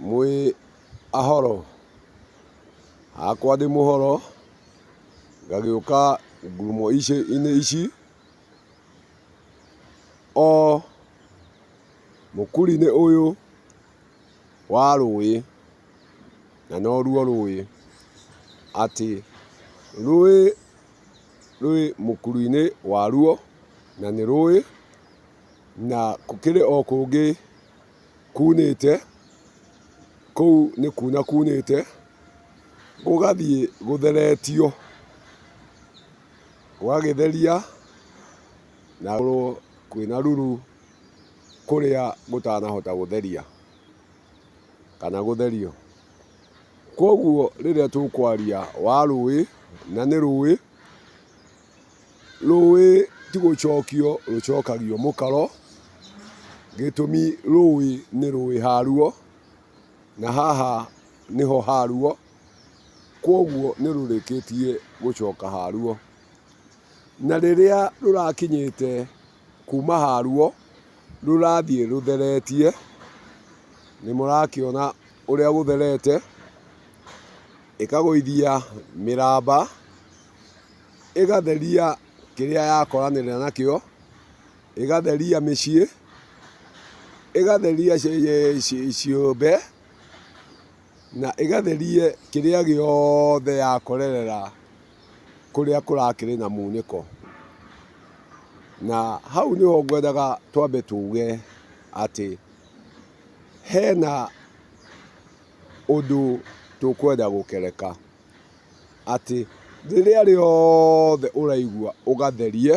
Mwĩ ahoro? Hakwa ndĩ mũhoro, ngagĩũka ngurumo ici-inĩ ici, o mũkuru-inĩ ũyũ wa rũĩ, na noruo rũĩ, atĩ rũĩ rwĩ mũkuru-inĩ waruo, na nĩ rũĩ, na gũkĩrĩ o kũngĩ kunĩte, kũu nĩ kuna kunĩte, gũgathiĩ gũtheretio, gũgagĩtheria na kwĩna ruru kũrĩa gũtanahota gũtheria kana gũtherio. Koguo rĩrĩa tũkwaria wa rũĩ, na nĩ rũĩ, Rũĩ ti gũcokio rũcokagio mũkaro, gĩtũmi rũĩ nĩ rũĩ haruo, na haha nĩho haruo, kwoguo nĩ rũrĩkĩtie gũcoka haruo. Na rĩrĩa rũrakinyĩte kuma haruo, rũrathiĩ rũtheretie, nĩ mũrakĩona ũrĩa gũtherete, ĩkagũithia mĩramba, ĩgatheria kĩrĩa yakoranĩra nakĩo, ĩgatheria mĩciĩ, ĩgatheria ciũmbe, na ĩgatheria kĩrĩa gĩothe yakorerera kũrĩa kũrakĩrĩ na munĩko. Na hau nĩho ngwendaga twambe tuge atĩ hena ũndũ tũkwenda gũkereka. Atĩ rĩrĩa rĩothe ũraigua ũgatherie,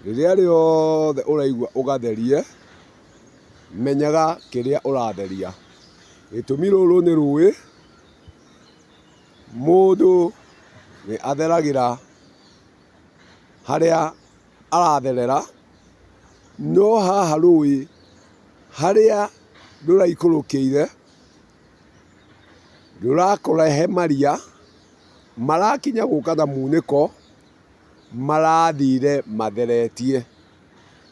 rĩrĩa rĩothe ũraigua ũgatherie, menyaga kĩrĩa ũratheria. Gĩtũmi rũrũ nĩ rũĩ, mũndũ nĩ atheragĩra harĩa aratherera, no haha rũĩ harĩa rũraikũrũkĩire, Rũrakũrehe maria, marakinya gũka na munĩko, marathire matheretie.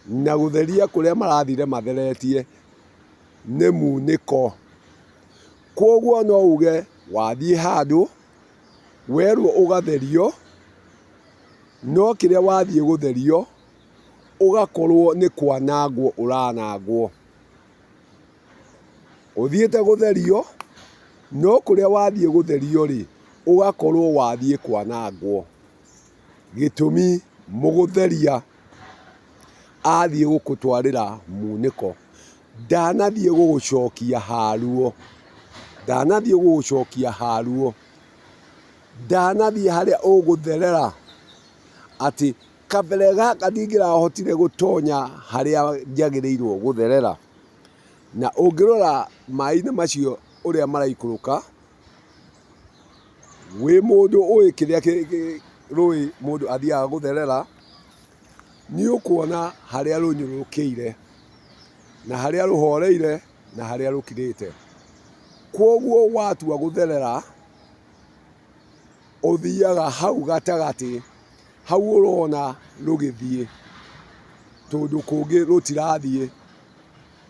Na gũtheria kũrĩa marathire matheretie nĩ munĩko. Kwoguo no uge wathiĩ handũ, werwo ũgatherio, no kĩrĩa wathiĩ gũtherio, ũgakorwo nĩ kwanangwo ũranangwo. Ũthiĩte gũtherio, no kũrĩa wathiĩ gũtherio rĩ, ũgakorwo wathiĩ kwanangwo. Gĩtũmi mũgũtheria athiĩ gũkũtwarĩra munĩko, ndanathiĩ gũgũcokia haruo, ndanathiĩ gũgũcokia haruo, ndanathiĩ harĩa ũgũtherera atĩ kabere gaka ndingĩrahotire gũtonya harĩa njagĩrĩirwo gũtherera. Na ũngĩrora maĩ-inĩ macio ũrĩa maraikũrũka, wĩ mũndũ ũĩ kĩrĩa rũĩ mũndũ athiaga gũtherera, nĩ ũkuona harĩa rũnyũrũrũkĩire, na harĩa rũhoreire, na harĩa rũkirĩte. Kwoguo watua gũtherera, ũthiaga hau gatagatĩ, hau ũrona rũgĩthiĩ, tondũ kũngĩ rũtirathiĩ.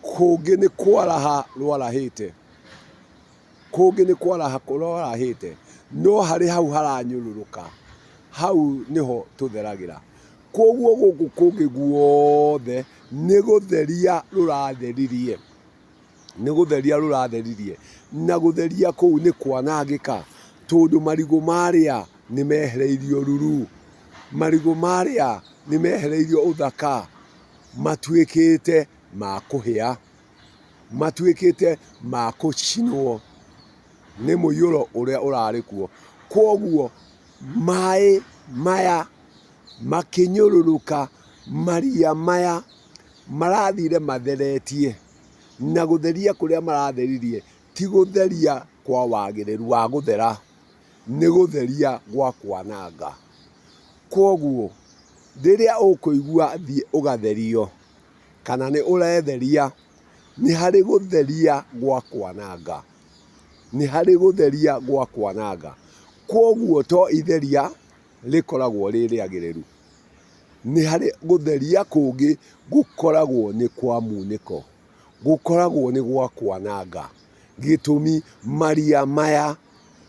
Kũngĩ nĩ kwaraha rwarahĩte, kũngĩ nĩ kwaraha rwarahĩte, no harĩ hau haranyũrũrũka, hau nĩho tũtheragĩra. Kwoguo gũkũ kũngĩ guothe nĩ gũtheria rũratheririe, nĩ gũtheria rũratheririe, na gũtheria kũu nĩ kwanangĩka, tondũ marigũ marĩa nĩ mehereirio ruru, marigũ marĩa nĩ mehereirio ũthaka. Matuĩkĩte ma kũhĩa, matuĩkĩte ma gũcinwo nĩ mũiyũro ũrĩa ũrarĩ kuo. Kwoguo maĩ maya makĩnyũrũrũka maria maya marathire matheretie, na gũtheria kũrĩa maratheririe ti gũtheria kwa wagĩrĩru wa gũthera, nĩ gũtheria gwa kwananga. Kwoguo rĩrĩa ũkũigua thiĩ ũgatherio, kana nĩ ũretheria, nĩ harĩ gũtheria gwa kwananga, nĩ harĩ gũtheria gwa kwananga. Kwoguo to itheria rĩkoragwo rĩ rĩagĩrĩru, nĩ harĩ gũtheria kũngĩ gũkoragwo nĩ kwa munĩko, gũkoragwo nĩ gwa kwananga. Gĩtũmi maria maya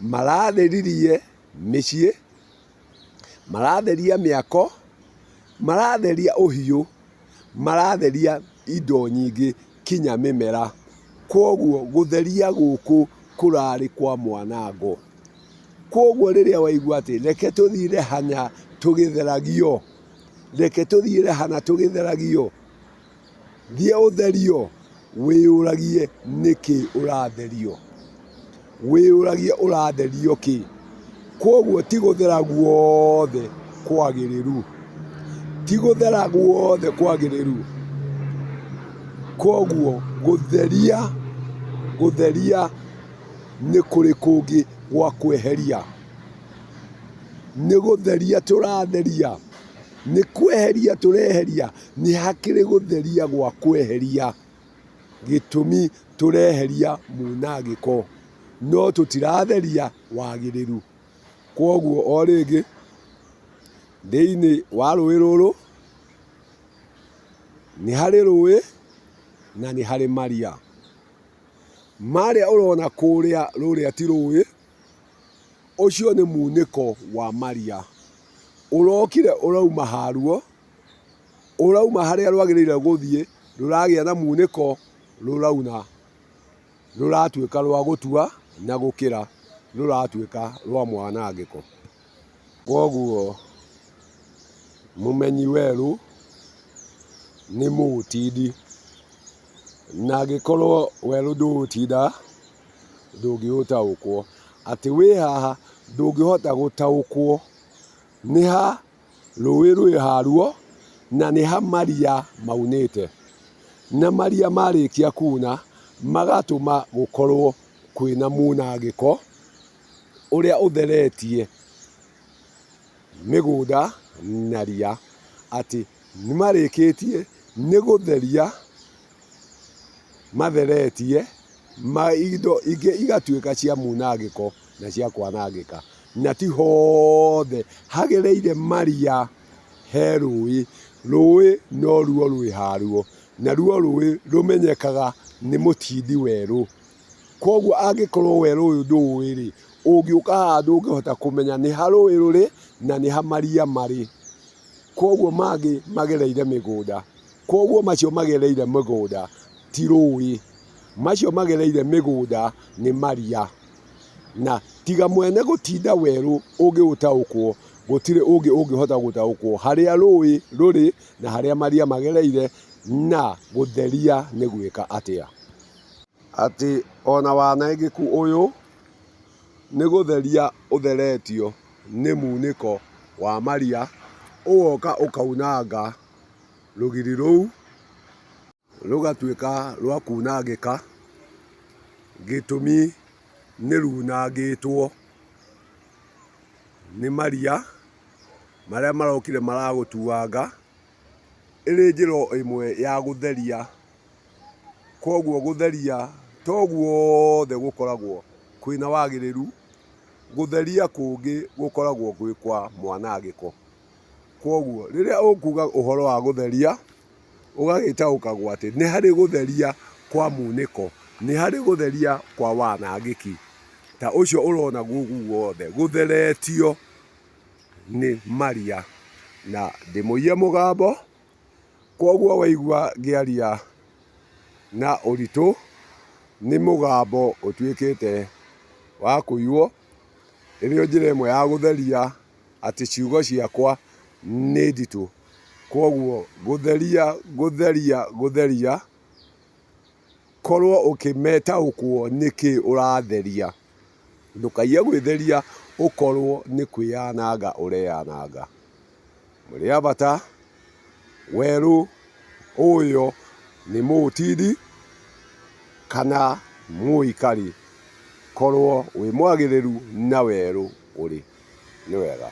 maratheririe mĩciĩ, maratheria mĩako, maratheria ũhiũ, maratheria indo nyingĩ kinya mĩmera. Kwoguo gũtheria gũkũ kũrarĩ kwa mwanango. Kwoguo rĩrĩa waigua atĩ reke tũthire hanya tũgĩtheragio, reke tũthiĩre hana tũgĩtheragio, thiĩ ũtherio, wĩyũragie nĩkĩ ũratherio, wĩyũragie ũratherio kĩ. Kwoguo ti gũthera guothe kwagĩrĩru, ti gũthera guothe kwagĩrĩru. Kwoguo gũtheria, gũtheria nĩ kũrĩ kũngĩ gwa kweheria. Nĩ gũtheria tũratheria, nĩ kweheria tũreheria, nĩ hakĩrĩ gũtheria gwa kweheria. Gĩtũmi tũreheria munangĩko, no tũtiratheria wagĩrĩru. Kwoguo o rĩngĩ, thĩinĩ wa rũĩ rũrũ, nĩ harĩ rũĩ na nĩ harĩ maria. Marĩa ũrona kũrĩa rũrĩa ti rũĩ, ũcio nĩ munĩko wa maria. Ũrokire ũrauma haruo, ũrauma harĩa rwagĩrĩire gũthiĩ, rũragĩa na munĩko, rũrauna, rũratuĩka rwa gũtua na gũkĩra, rũratuĩka rwa mwanangĩko. Kwoguo mũmenyi werũ nĩ mũũtindi, na angĩkorwo werũ ndũũtinda ndũngĩũtaũkwo. Atĩ wĩ haha ndũngĩhota gũtaũkwo nĩ ha rũĩ rwĩ haruo na nĩ ha maria maunĩte. Na maria marĩkia kuna magatũma gũkorwo kwĩna munangĩko ũrĩa ũtheretie mĩgũnda na ria, atĩ nĩ marĩkĩtie nĩ gũtheria matheretie indo ingĩ igatuĩka cia munangĩko na cia kwanangĩka. Na ti hothe hagereire maria he rũĩ, rũĩ noruo rwĩ haruo, naruo rũĩ rũmenyekaga nĩ mũtindi werũ. Koguo angĩkorwo werũ ũyũ ndũũĩ rĩ, ũngĩũka haha ndũngĩhota kũmenya nĩ ha rũĩ rũrĩ na nĩ ha maria marĩ. Koguo mangĩ magereire mĩgũnda. Koguo macio magereire mĩgũnda ti rũĩ, macio magereire mĩgũnda nĩ maria. Na tiga mwene gũtinda werũ ũngĩũtaũkwo, gũtirĩ ũngĩ ũngĩhota gũtaũkwo harĩa rũĩ rũrĩ na harĩa maria magereire na gũtheria nĩ gwĩka atĩa. Atĩ ona wanangĩku ũyũ nĩ gũtheria ũtheretio nĩ munĩko wa maria, ũgoka ũkaunanga rũgiri rũu rũgatuĩka rwa kunangĩka, gĩtũmi nĩ runangĩtwo nĩ maria marĩa marokire maragũtuanga, ĩrĩ njĩra ĩmwe ya gũtheria. Koguo gũtheria to guothe gũkoragwo kwĩna wagĩrĩru, gũtheria kũngĩ gũkoragwo gwĩ kwa mwanangĩko. Koguo rĩrĩa ũkuga ũhoro wa gũtheria, ũgagĩtaũkagwo atĩ nĩ harĩ gũtheria kwa munĩko, nĩ harĩ gũtheria kwa wanangĩki, ta ũcio ũrona gũkũ guothe gũtheretio nĩ maria. Na ndĩmũiye mũgambo. Kwoguo waigua ngĩaria na ũritũ, nĩ mũgambo ũtuĩkĩte wa kũiywo, ĩrĩ o njĩra ĩmwe ya gũtheria atĩ ciugo ciakwa nĩ nditũ. Kwoguo gũtheria, gũtheria, gũtheria, korwo ũkĩmetaũkwo nĩkĩ ũratheria. Ndũkaiye gwĩtheria ũkorwo nĩ kwĩyananga ũreyananga. Mũrĩ a bata, werũ ũyũ nĩ mũũtindi kana mũikari, korwo wĩ mwagĩrĩru na werũ ũrĩ. Nĩ wega.